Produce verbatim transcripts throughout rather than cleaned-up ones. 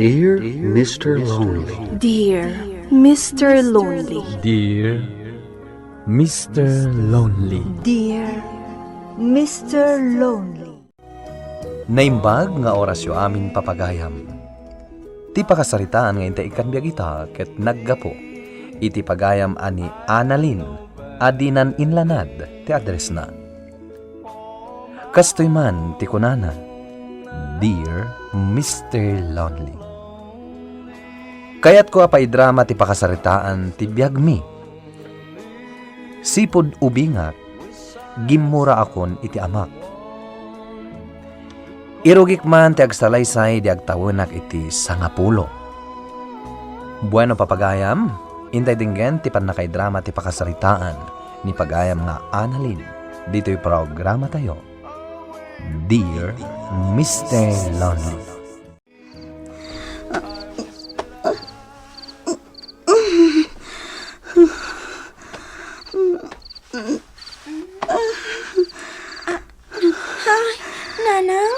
Dear Mister Lonely. Dear Mister Lonely. Dear Mister Lonely. Dear Mister Lonely. Naimbag nga orasyo amin, papagayam. Ti pakasaritaan nga intay ikkan biag ita ket naggapu iti pagayam a ni Annalyn a dinan inlanad ti addressna. Kastoy man ti kunana, "Dear Mister Lonely." Kayatko a paidrama ti pakasaritaan ti biagmi. Sipud ubingak, gimmuraakon iti amak. Irugik man ti agsalaysay di agtawenak iti sangapulo. Bueno, papagayam, intay denggen ti pannakaidrama ti pakasaritaan ni pagayam nga Annalyn ditoy programatayo, Dear Mister Lonely. Ay, Nanang?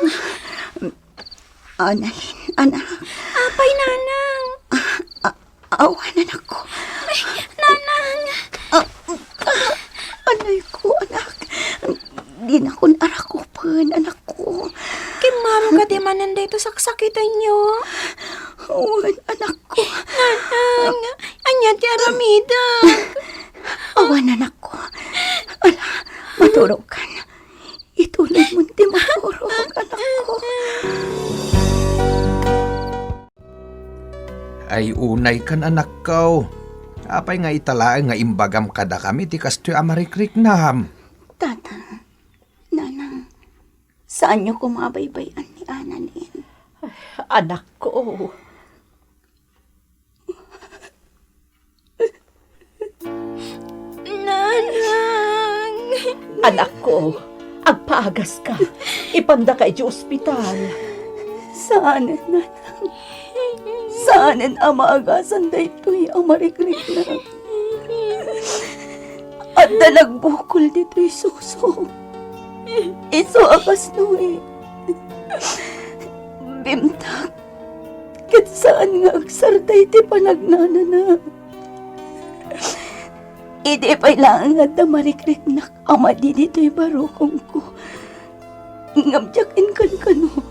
Annalyn, anak. Apay, Nanang? Ah, ah, awan, anakko. Ay, Nanang! Ah, ah, anakko, anak. Dinakon arakupen, anakko. Kimmaro kadi manen daytoy saksakitanyo? Awan, anakko. Nanang, ania ti aramidek? Awan, anakko. Ala, maturogkan. Itulongmon ti maturog, anakko. Ay, unaykan, anakko. Apay nga ita laeng nga imbagam kadakami ti kastoy a marikriknam? Tata, Nanang, saanyo koma a baybay-an ni Annalyn? Anakko. Nanang! Anakko, agpaagaska. Ipandaka idiay ospital. Saanen, Nanang. Saanen a maagasan daytoy a marikriknam. Adda nagbukol ditoy suksok. Isu a kas Noe. Bimtak. Ket saan nga agsarday ti panagnanana. Idi pay laeng adda marikriknak a madi ditoy barukongko, ngem diak inkankano.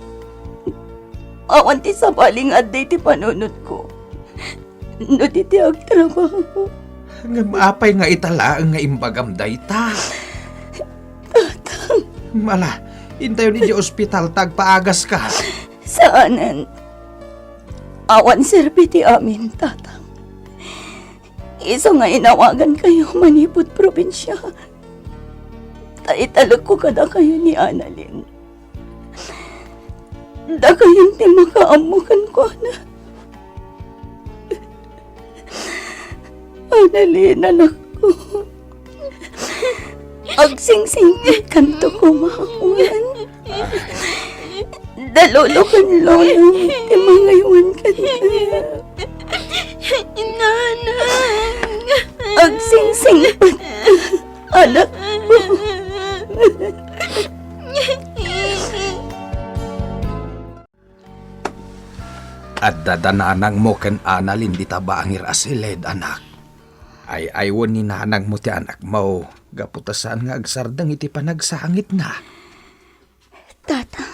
Awan ti sabali nga adda iti panunotko no di ti agtrabaho. Ngem apay nga ita laeng nga imbagam dayta? Tatang. Ala, intayon idiay ospital ta agpaagaska. Saanen. Awan serbi ti amin, Tatang. Isu nga inawagankayo manipud probinsia, ta italekko kadakayo ni Annalyn. Dakayon ti makaammo kenkuana. Annalyn, anakko. Agsingsingpetkanto koma, wen. Da lolo ken lolo ti mangaywan kenka. Nanang! Agsingsingpet, anakko. Adda da nanangmo ken Annalyn dita bangir a siled, anak. Ay-aywen ni nanangmo ti anakmo gapu ta saan nga agsardeng iti panagsangitna. Tata.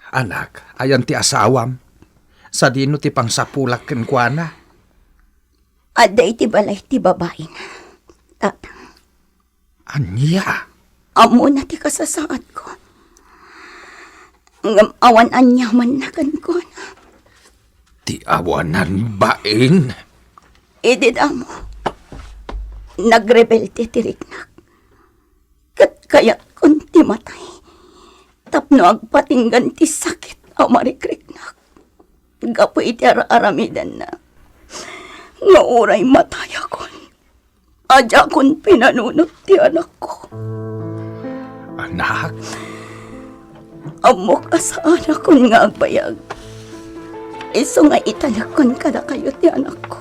Anak, ayan ti asawam? Sadino ti pangsapulak kenkuana? Adda iti balay ti babaina, Tata. Ania? Ammona ti kasasaadko. Ngem awan aniamanna kenkuana. Ti awanan bain? Idi damo, nagrebelte ti riknak. Ket kayatkon ti matay tapno agpatinggan ti sakit a marikriknak. Gapu iti ar-aramidenna nga uray matayakon a diakon pinanunot ti anakko. Anak? Ammok a saanakon nga agbayag. Isu nga italekkon kadakayo ti anakko.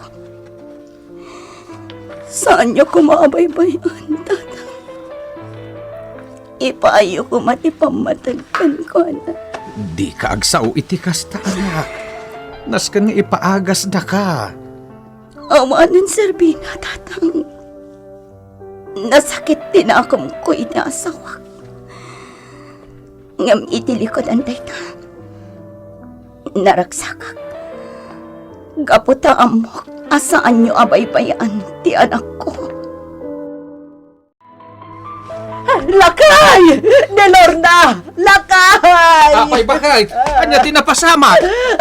Saanyo koma a baybay-an, Tata. Ipaayyo koma ti pammateg kenkuana. Dika agsao iti kasta, anak. Nasken nga ipaagasdaka. Awanen serbina, tatang. Nasakit ti nakemko iti asawak. Ngem iti likudan dayta, naragsakak. Gapu ta ammok a saanyo a baybay-an ti anakko. Lakay! Ni Lorna! Lakay! Apay, bakit? Ania ti napasamak?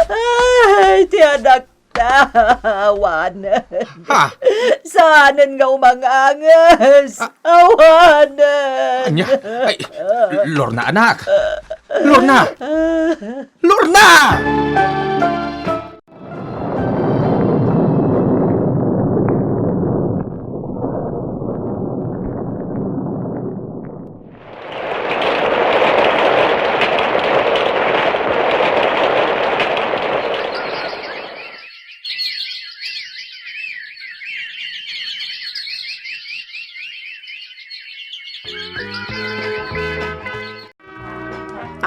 Ay, ti anak ta, awanen. Ha? Saanen nga umanganges. Ah. Awanen. Ania? Ay, Lorna, anak. Lorna! Lorna!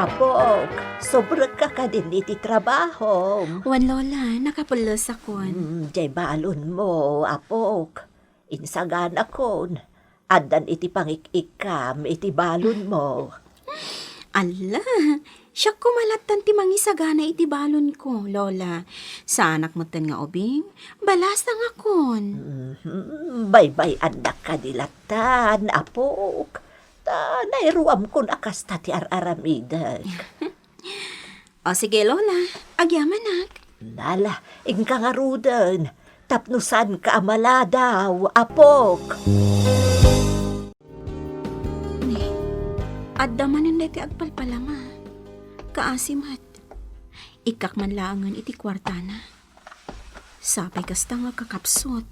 Apok, subrekka kadin iti trabahom? Wen, Lola, nakapullosakon. Mm, diay balonmo, apok. Insaganakon. Addan iti pangik-ikkam iti balonmo. Alla, siak koma lattan ti mangisagana iti balonko, Lola. Saanak metten nga ubing, balasangakon. Mhm, baybay-annak kadi lattan, apok. Ta nairuamkon a kasta ti ar-aramidek. O sige, Lola. Agyamanak. Nala, inka ngaruden. Tapno saanka a maladaw, apok. Ni, adda manen daytoy agpalpalama. Kaasi met. Ikkak man laengen iti kuartana. Sapay kasta nga agkakapsut.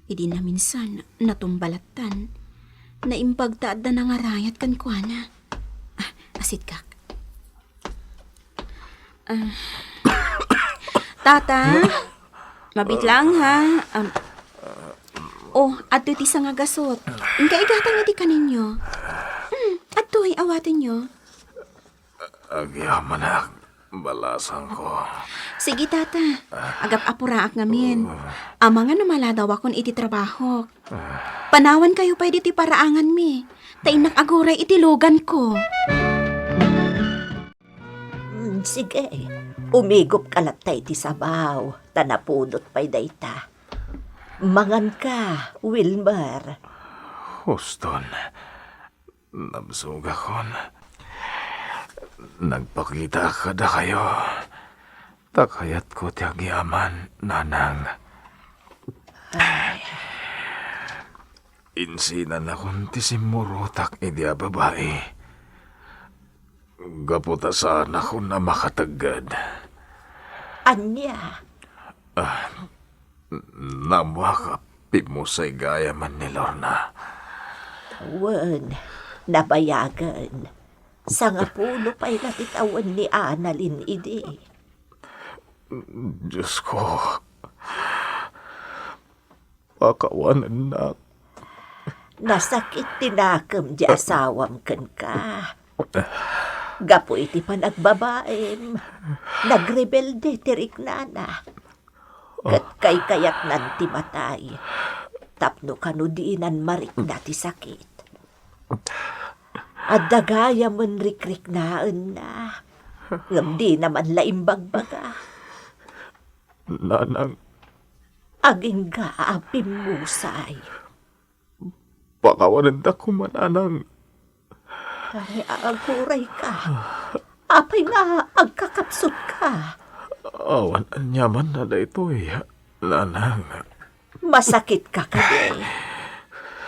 Idi naminsan, natumbalattan. Naimbag ta adda nangarayat kenkuana. Ah, asitkak. Ah. Tata, mabitlang, ha? Um, oh, adtoy ti sangagasut. Inka igatang iti kaninyo. Hmm, adtoy, awatenyo. Agyamanak, balasangko. Sige, Tata. Agap-apuraak ngamin. Amangan no maladawakon iti trabahok. Panawankayo pay ditoy paraanganmi. Ta innak aguray iti luganko. Mm, sige. Umigupka latta iti sabaw, ta napunot pay dayta. Manganka, Wilmer. Huston, nabsogakon. Nagpakitaak kadakayo. Ta kayatko ti agyaman, nanang. Ay. Insinanakon ti simmurotak idi a babai. Gapu ta saanakon a makategged. Ania? Ah, naammoak a pimmusay gayamen ni Lorna. Wen, nabayagen. Sangapulo pay la ti tawen ni Annalyn idi. Diosko, pakawanennak. Nasakit ti nakem ti asawam kenka. Gapu iti panagbabaim, nagrebelde ti riknana. Ket kaykayatnan ti matay tapno kano dinan marikna ti sakit. Adda gayamen rikriknaenna, ngem dina man la imbagbaga. Nanang. Agingga a pimmusay. Pakawanendak koma, nanang. Ay, agurayka. Apay nga agkakapsutka? Awan aniamanna daytoy, nanang. Masakitka kadi?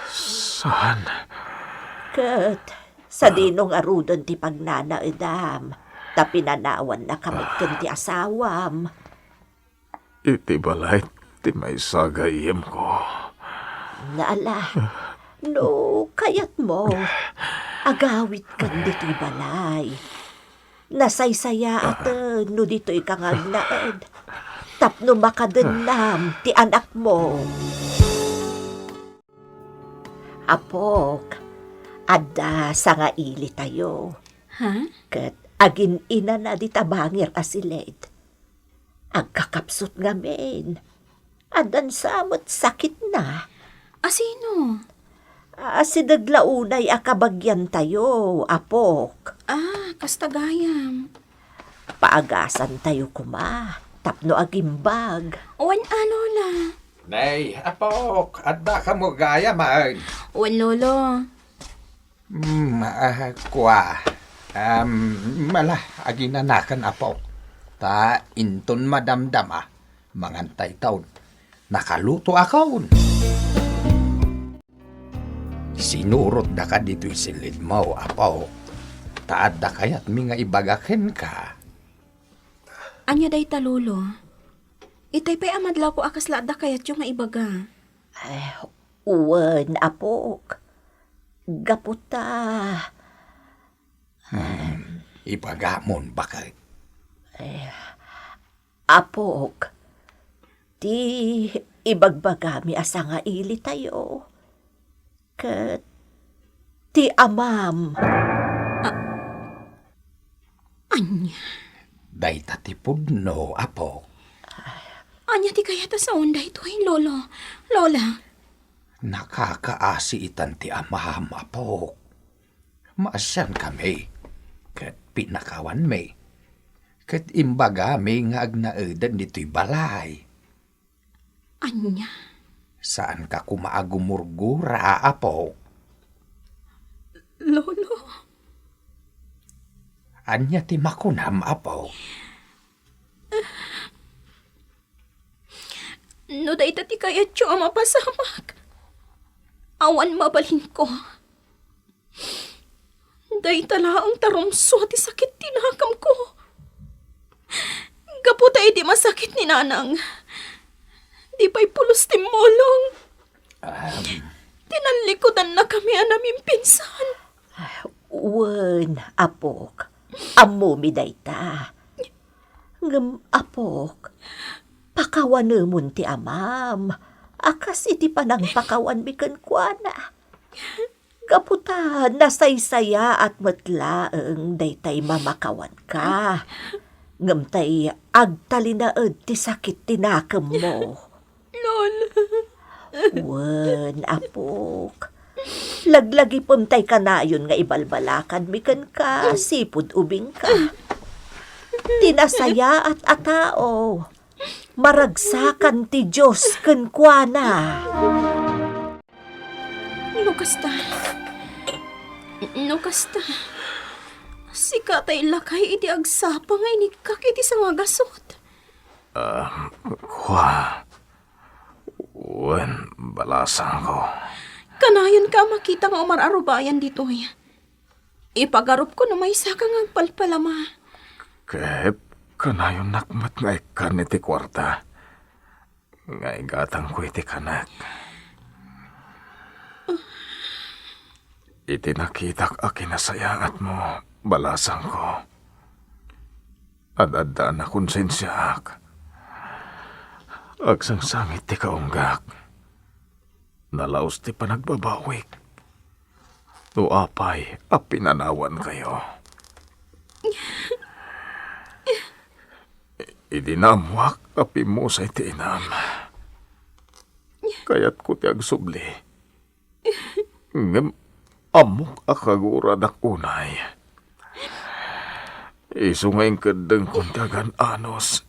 Saan? Ket sadino ngaruden ti pagnanaedam, ta pinanawannaka met ken ti asawam? Iti balay ti maysa a gayyemko. Nala, no kayatmo, agawidkan ditoy balay. Nasaysayaaten no ditoyka nga agnaed, tapno makadennam ti anakmo. Apok, adda sangailitayo. Ha? Ket agin-inana dita bangir a siled. Agkakapsut ngamin. Addan sa met sakitna. Asino? Asideg la unay a kabagiantayo, apok. Ah, kasta gayam. Paagasantayo koma tapno agimbag. Wen a, Lola. Nay, apok, adda kamo gayamen? Wen, Lolo. Hmm, ah, kua. Um, mala, aginanakan, apok. Ta inton madamdama, mangantay taon. Nakaluto akon. Sinurotdaka ditoy silidmo, apok. Ta adda kayatmi nga ibaga kenka. Ania dayta, Lolo? Itay pay a madlawko a kasla adda kayatyo nga ibaga. Eh, wen, apok. Gapu ta, hmm, ibagamon, baket. Eh, apok, ti ibagbagami a sangailitayo, ket ti amam. A-, ania? Dayta ti pudno, apok. Ania ti kayat a saon daytoy, Lolo? Lola? Nakakaasi itan ti amam, apok. Maasiankami, ket pinakawanmi, ket imbagami nga agnaedan ditoy balay. Ania? Saanka koma a gumurgura, apo. Lolo. Ania ti makunam, apo? No dayta ti kayatyo a mapasamak, awan mabalinko. Dayta laeng ta rumsua ti sakit ti nakemko. Gapu ta idi masakit ni Nanang, di pay pulos timmulong. Ahem. Tinallikudannakami a namimpinsan. Wen, apok, ammomi dayta. Ngem, apok, pakawanemon ti amam a kas iti panangpakawanmi kenkuana. Gapu ta nasaysayaat met laeng daytay mamakawanka, ngem tay agtalinaed ti sakit ti nakemmo. Lola. Wen, apok. Laglagipem tay kanayon nga ibalbalakanmi kenka, sipud ubingka. Ti nasayaat a tao, maragsakan ti Dios kenkuana. No kasta, no kasta, sika tay lakay iti agsapa nga inikkak iti sangagasut. Ah, kua. Wen, balasangko. Kanayonka a makita nga umar-arubayan ditoy. Ipagarupko no maysaka nga agpalpalama. Ket kanayonnak met nga ikkan iti kuarta nga igatangko iti kanek. Iti nakitak a kinasayaatmo, balasangko, ad-adda a nakonsensiaak. Agsangsangit ti kaunggak. Nalaus ti panagbabawik. No apay a pinanawankayo. Idi naammoak a pimmusay ti inam, kayatko ti agsubli. Ngem ammok a kaguradak unay. Isu nga inkeddengkon ti agan-anos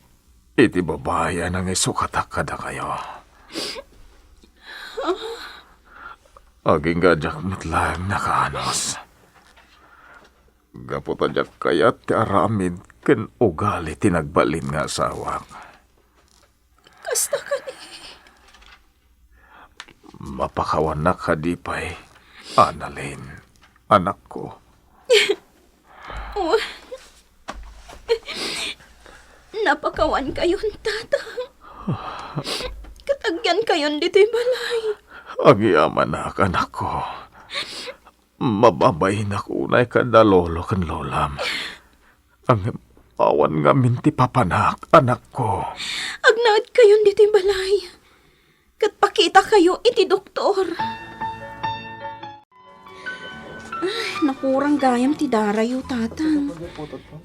iti babai a nangisukatak kadakayo. Agingga diak met laeng nakaanus. Gapu ta diak kayat ti aramid ken ugali ti nagbalin nga asawak. Kasta kadi. Mapakawannak kadi pay, Annalyn, anakko? Oh. Napakawankayon, Tatang. Ket agyankayon ditoy balay. Agyamanak, anakko. Mababainak unay kada lolo ken lolam. Ngem awan ngamin ti papanak, anakko. Agnaedkayon ditoy balay. Ket pakitakayo iti doktor. Ay, nakurang gayam ti darayo, Tatang.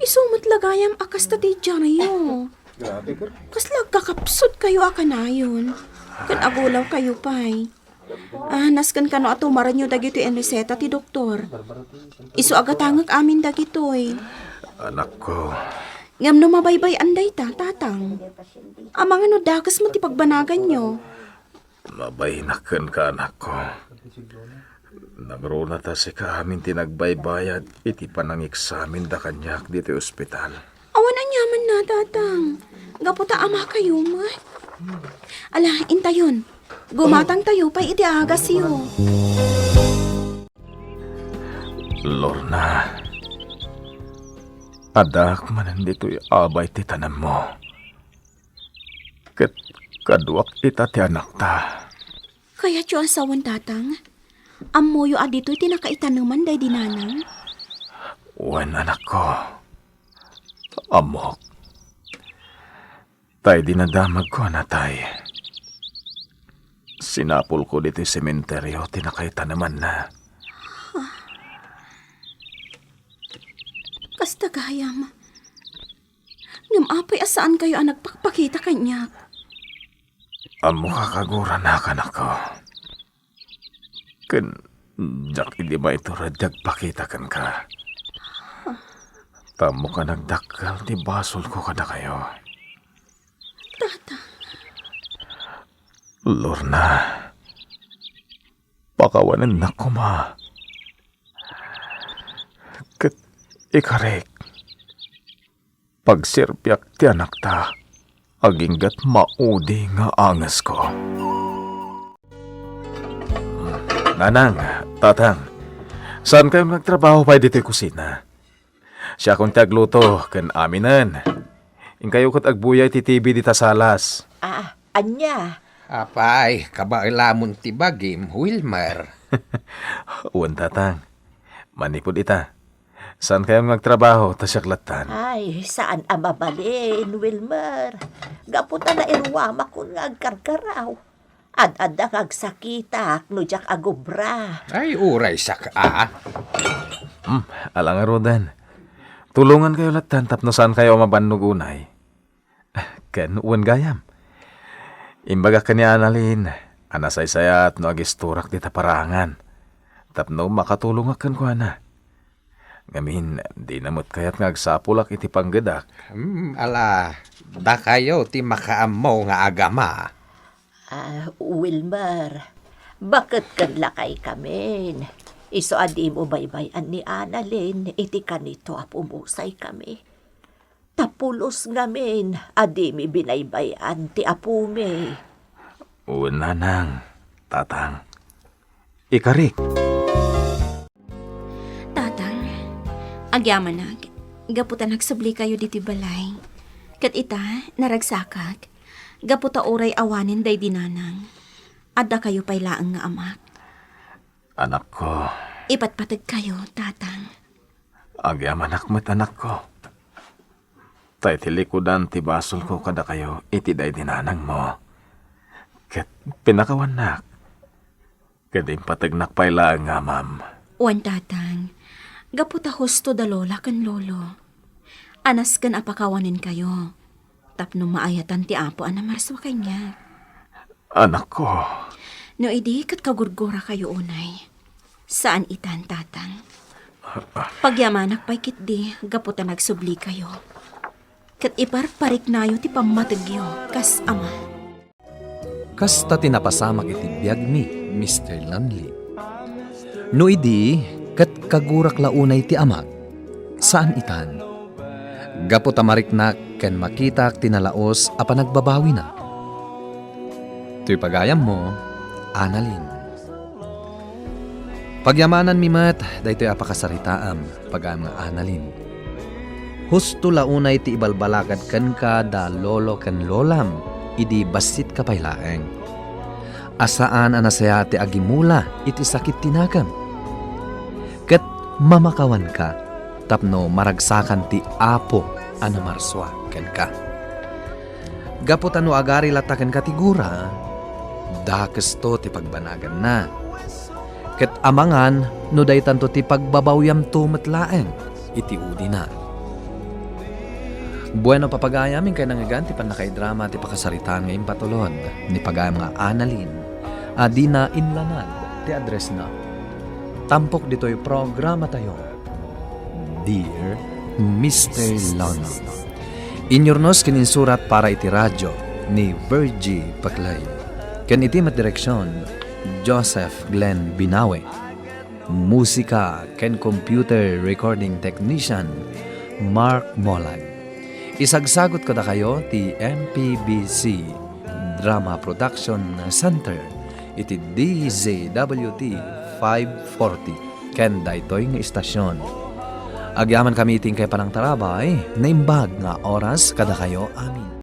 Isu met la gayam a kasta ti diaryo. Kasla agkakapsut kayo a kanayon. Ken agulaw kayo pay. Ah, nasken kano a tumarenyo dagitoy a reseta ti doktor. Isu a gatangek amin dagitoy. Anakko. Ngem no mabaybay-an dayta, tatang. Amangan no dakes met ti pagbanaganyo. Mabain kenka, anakko. Nangruna ta sika amin ti nagbaybayad iti panangeksaminda kaniak ditoy ospital. Awan aniamanna, tatang. Gapu ta amakayo met. Ala, intayon. Gumatangtayo pay iti agasyo. Lorna, addaak manen ditoy abay ti tanemmo. Ket kaduak ita ti anakta. Kayatyo a sawen, tatang? Ammoyo a ditoy ti nakaitaneman daydi nanang? Wen, anakko. Ammok. Ta idi nadamagko a natay, sinapulko ditoy sementerio ti nakaitanemanna. Kasta gayam. Ngem apay a saankayo a nagpakpakita kaniak? Ammoka kaguranak, anakko. Ken diak idi maiturod ti agpakita kenka. Ta ammoka nagdakkel ti basolko kadakayo. Tata. Lorna, pakawanennak koma. Ket ikarik, pagserbiak ti anakta, aginggat maudi nga angesko. Nanang, tatang, saankayon nga agtrabaho pay ditoy kusina? Siakon ti agluto ken aminen. Inkayo ket agbuyay ti T V dita salas. Ah, ania? Apay, kabaelamon ti bagim, Wilmer. Wen, tatang. Manipud ita, saankayon nga agtrabaho ta siak lattan? Ay, saan a mabalin, Wilmer. Gapu ta nairuamakon nga agkarkaraw. Ad-adda nga agsakitak no diak agubra. Ay, uray sak a. Hmm, ala ngaruden. Tulongankayo lattan tapno saankayo a mabannog unay. Ken wen gayam, imbagak ken ni Annalyn a nasaysayat no agistorak dita parangan tapno makatulongak kenkuana. Ngamin, dina met kayat nga agsapulak iti panggedak. Hmm, ala, dakayo ti makaammo nga agama. Ah, Wilmer, baket ken lakaykamin. Isu a dimo baybay-an ni Annalyn iti kanito a pumusaykami. Ta pulos ngamin a dimi binaybay-an ti apomi. Wen, nanang, tatang. Ikarik. Tatang, agyamanak, gapu ta nagsublikayo ditoy balay. Ket ita, naragsakak, gapu ta uray awanen daydi nanang. Addakayo pay laeng nga amak. Anakko. Ipatpategkayo, tatang. Agyamanak met, anakko. Ta iti likudan ti basolko kadakayo iti daydi nanangmo. Ket pinakawannak. Ket impategnak pay laeng nga amam. Wen, tatang, gapu ta husto da lola ken lolo. Anasken a pakawanenkayo. Tapno maayatan ti Apo a namarsua kaniak. Anakko. No idi ket kagurgurakayo unay. Saan itan, tatang. Pagyamanak pay ketdi gapu ta nagsublikayo. Ket iparpariknayo ti pammategyo kas ama. Kasta ti napasamak iti biagmi, Mister Lanley. No idi, ket kagurak la unay ti amak, saan itan. Gapu ta mariknak ken makitak ti nalaus a panagbabawina. Toy pagayammo, Annalyn. Pagyamananmi met daytoy a pakasaritaam, pagayam nga Annalyn. Husto la unay ti ibalbalakad kenka da lolo ken lolam idi bassitka pay laeng. A saan a nasayaat ti agimula iti sakit ti nakem. Ket mamakawanka tapno maragsakan ti Apo a namarsua kenka. Gapu ta no agari latta kenka ti gura, dakesto ti pagbanaganna. Ket amangan no daytanto ti pagbabawyamto met laeng iti udina. Bueno, papagayam, inkay nangngegan ti pannakaidrama ti pakasaritaan nga impatulod ni pagayam nga Annalyn a dina inlanad ti addressna. Tampok ditoy programatayo, Dear Mister London. Inyurnos ken insurat para iti radio ni Virgie Paclay. Ken iti met direksion, Joseph Glenn Binawe. Musika ken computer recording technician, Mark Molag. Isagsagot kadakayo ti M P B C Drama Production Center iti D Z W T five forty ken daytoy nga istasyon. Agyamankami iti inkay panangtarabay, naimbag nga oras kadakayo amin.